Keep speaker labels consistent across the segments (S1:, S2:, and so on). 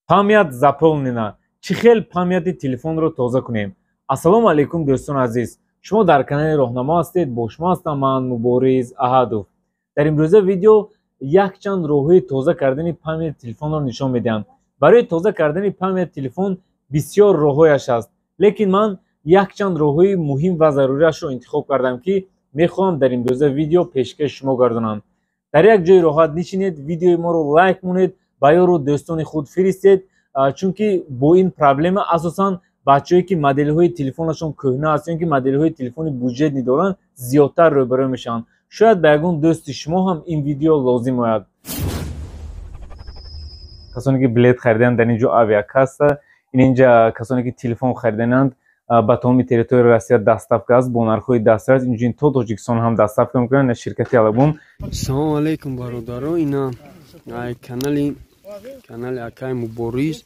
S1: Память заполнена. Чӣ хел памяти телефонро тоза кунем? Ассалому алайкум, дӯстони азиз. Шумо дар канали Роҳнамо ҳастед, бо шумо ҳастам ман Мубориз Аҳадов. Дар имрӯза видео якчанд роҳҳои тоза кардани памяти телефонро нишон медиҳам. Барои тоза кардани памяти телефон бисёр роҳҳояш аст, лекин ман якчанд роҳҳои муҳим ва заруриашро интихоб кардам, ки мехоҳам дар имрӯза видео пешкаши шумо гардонам. Дар як ҷои роҳат нишинед, видеои моро лайк монед, ба ёру дӯстони худ фиристед, чунки бо ин проблема асосан бачаҳое ки моделҳои телефонашон кӯҳна аст ё ки моделҳои телефони буҷетӣ доранд, зиёдтар рӯбарӯ мешаванд. Шояд ба ягон дӯсти шумо ҳам ин видео лозим ояд. Касоне ки билет хариданд, дар ин ҷо авиакасса, инҷа касоне ки телефон харидананд, ба тамоми территорияи Россия доставка аст бо нархҳои дастрас, инчунин то Тоҷикистон ҳам доставка мекунанд ширкати Алабум.
S2: Ассалому алайкум, бародаро, ина ай канали акай Мубориз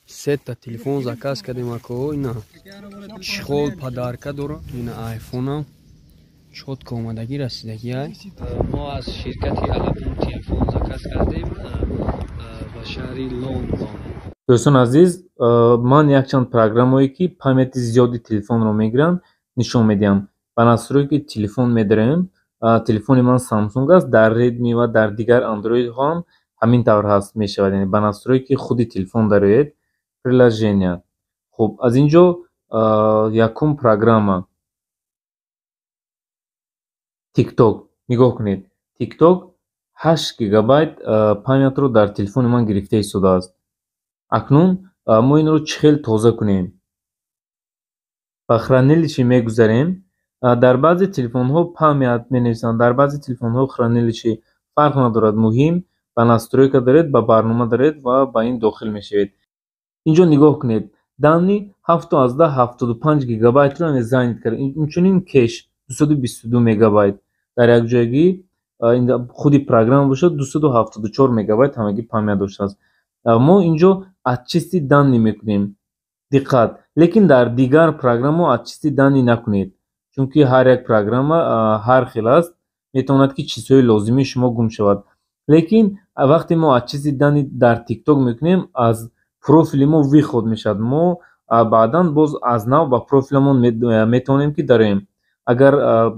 S2: сета телефон заказ кардем, ако ина чехол подарка дора, ина айфона чётко омадагӣ расидагӣ ай. Мо аз ширкати Алабум телефон заказ кардем ба шаҳри Лондон.
S1: Дӯстони азиз, ман якчанд программое ки памяти зиёди телефонро мегиранд, нишон медиҳам. Ба настройки телефон медароем. Телефони ман Samsung аст, дар Redmi ва дар дигар Android-ҳо ҳам ҳамин тавр ҳаст мешавад. Яъне ба настройки худи телефон дароед, приложения. Хуб, аз ин ҷо якум программа TikTok. Нигоҳ кунед. TikTok 8 гигабайт памятро дар телефони ман гирифта истодааст. Акнун мо инро чӣ хел тоза кунем? Ба хранилище мегузарем. Дар баъзе телефонҳо память менависанд, дар баъзе телефонҳо хранилище, фарқ надорад. Муҳим ба настройка даред, ба барнома даред ва ба ин дохил мешавед. Инҷо нигоҳ кунед. Данные 7,75 гигабайтро яъне занят кард. Инчунин кеш 222 мегабайт. Дар як ҷойгӣ худи программа бошад 274 мегабайт ҳамагӣ память доштааст. Мо инҷо очистить данные мекунем. Диққат, лекин дар дигар программаҳо очистить данные накунед, чунки ҳар як программа ҳар хел аст, метавонад ки чизҳои лозимии шумо гум шавад. Лекин вақте мо очистить данные дар TikTok мекунем, аз профили мо выход мешавад. Мо баъдан боз аз нав ба профиламон метавонем ки дароем. Агар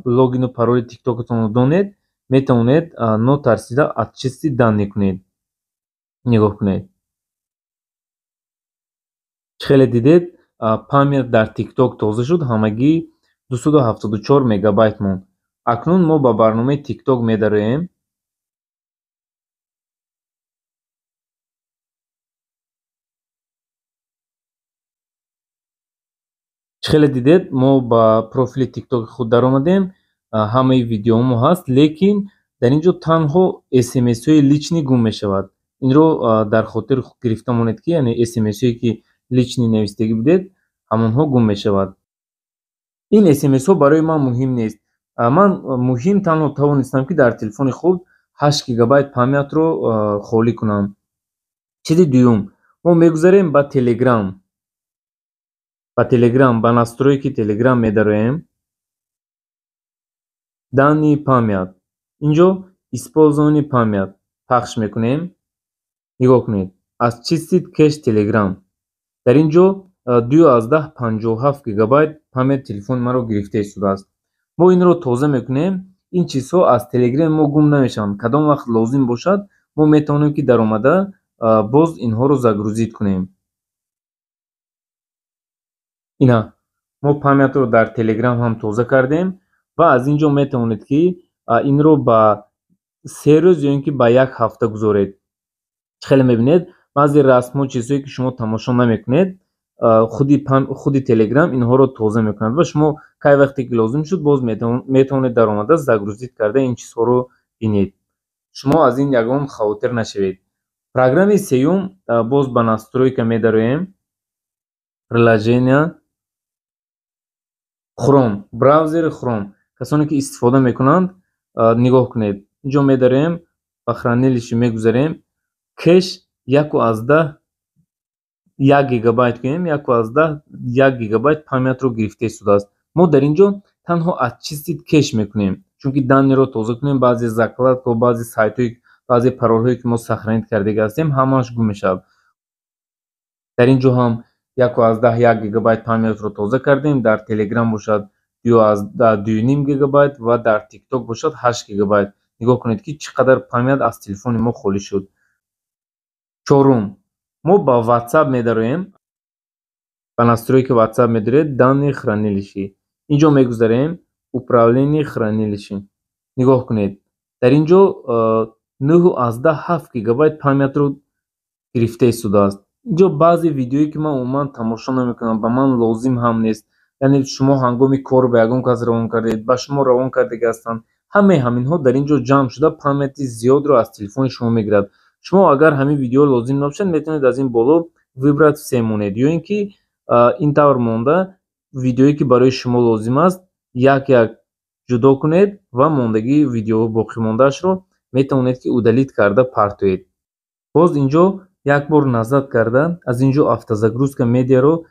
S1: логину пароли TikTok-атонро донед, метавонед нотарсида очистить данные кунед. Нигоҳ кунед. Чӣ хеле дидед, память дар TikTok тоза шуд, ҳамагӣ 274 мегабайт монд. Акнун мо ба барномаи TikTok медароем. Чӣ хеле дидед, мо ба профили TikTok худ даромадем, ҳамаи видеомо ҳаст, лекин дар ин ҷо танҳо SMS-ҳои личный гум мешавад. Инро дар хотир гирифта монед, ки яъне SMS-ҳое ки личный навистагӣ будед, ҳамонҳо гум мешавад. Ин SMS-ҳо барои ман муҳим нест. Ман муҳим танҳо тавонистам, ки дар телефони худ 8 гигабайт памятро холӣ кунам. Чизи дуюм, мо мегузарем ба Telegram. Ба Telegram, ба настройки Telegram медароем. Данные память. Инҷо использование память пахш мекунем. Нигоҳ кунед. Очистить кеш Telegram. Дар ин ҷо 2,57 гигабайт память телефони маро гирифта истодааст. Мо инро тоза мекунем. Ин чизҳо аз Telegram мо гум намешаванд. Кадом вақт лозим бошад, мо метавонем ки даромада боз инҳоро загрузить кунем. Ина мо памятро дар Telegram ҳам тоза кардем ва аз ин ҷо метавонед ки инро ба 3 рӯз ё ин ки ба як ҳафта гузоред. Чӣ хеле мебинед, баъзе расмҳо, чизҳое ки шумо тамошо намекунед, худи Telegram инҳоро тоза мекунад ва шумо кай вақте ки лозим шуд, боз метавонед даромада загрузить карда ин чизҳоро бинед. Шумо аз ин ягон хавотир нашавед. Программаи сеюм, боз ба настройка медароем. Приложения Chrome, браузери Chrome. Касоне ки истифода мекунанд, нигоҳ кунед. Инҷо медароем, ба хранилище мегузарем. Кеш 1,1 гигабайт кунем, 1,1 гигабайт памятро гирифта истодааст. Мо дар ин ҷо танҳо очистить кеш мекунем, чунки данныеро тоза кунем, баъзе закладка, баъзе сайтҳои, баъзе паролҳое ки мо сохранить кардага ҳастем, ҳамааш гум мешавад. Дар ин ҷо ҳам 1,1 гигабайт памятро тоза кардем. Дар Телеграм бошад, 2,5 гигабайт ва дар ТикТок бошад, 8 гигабайт. Нигоҳ кунед, ки чӣ қадар память аз телефони мо холӣ шуд. Чорум, мо ба WhatsApp медароем. Ба настройки WhatsApp медароед, данные хранилища. Ин ҷо мегузарем, управление хранилищем. Нигоҳ кунед, дар ин ҷо 9,7 гигабайт памятро гирифта истодааст. Ин ҷо баъзе видеое, ки ман умуман тамошо намекунам, ба ман лозим ҳам нест. Яъне шумо ҳангоми кор ба ягон кас равон кардед, ба шумо равон кардагӣ ҳастанд, ҳамаи ҳаминҳо дар ин ҷо ҷамъ шуда, памяти зиёдро аз телефони шумо мегирад. Шумо агар ҳамин видео лозим набошад, метавонед аз ин боло выбрать все монед ё ин ки ин тавр монда, видеое, ки барои шумо лозим аст, як як ҷудо кунед ва мондагии видео боқимондаашро метавонед, ки удалить карда партоед. Боз ин ҷо як бор назад карда, аз ин ҷо автозагрузка медиаро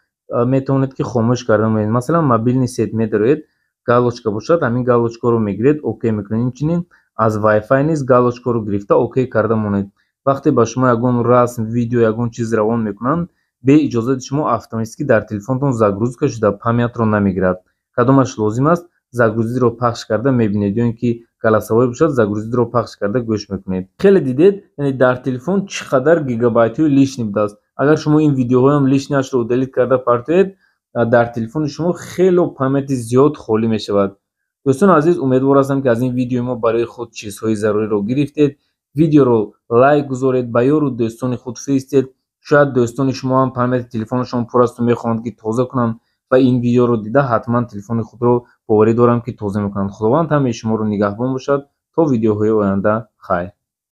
S1: метавонед, ки хомӯш карда монед. Масалан, мобильный сеть медароед, галочка бошад, ҳамин галочкаро мегиред, окей мекунед. Инчунин аз Wi-Fi низ галочкаро гирифта, окей карда монед. Вақте ба шумо ягон расм, видео, ягон чиз равон мекунанд, бе иҷозати шумо автоматически дар телефонтон загрузка шуда, памятро намегирад. Кадомаш лозим аст, загрузитьро пахш карда мебинед ё ин ки голосовой бошад, загрузитьро пахш карда гӯш мекунед. Хеле дидед, яъне дар телефон чӣ қадар гигабайтҳои лишний будааст. Агар шумо ин видеоҳоям лишнийашро удалить карда партоед, дар телефони шумо хело памяти зиёд холӣ мешавад. Дӯстони азиз, умедвор ҳастам, ки аз ин видеои мо барои худ чизҳои заруриро гирифтед. Видеоро лайк гузоред, ба ёру дӯстони худ фиристед. Шояд дӯстони шумо ҳам памяти телефонашон пур асту мехоҳанд, ки тоза кунанд ва ин видеоро дида, ҳатман телефони худро, боварӣ дорам, ки тоза мекунанд. Худованд ҳамаи шуморо нигаҳбон бошад. То видеоҳои оянда, хайр.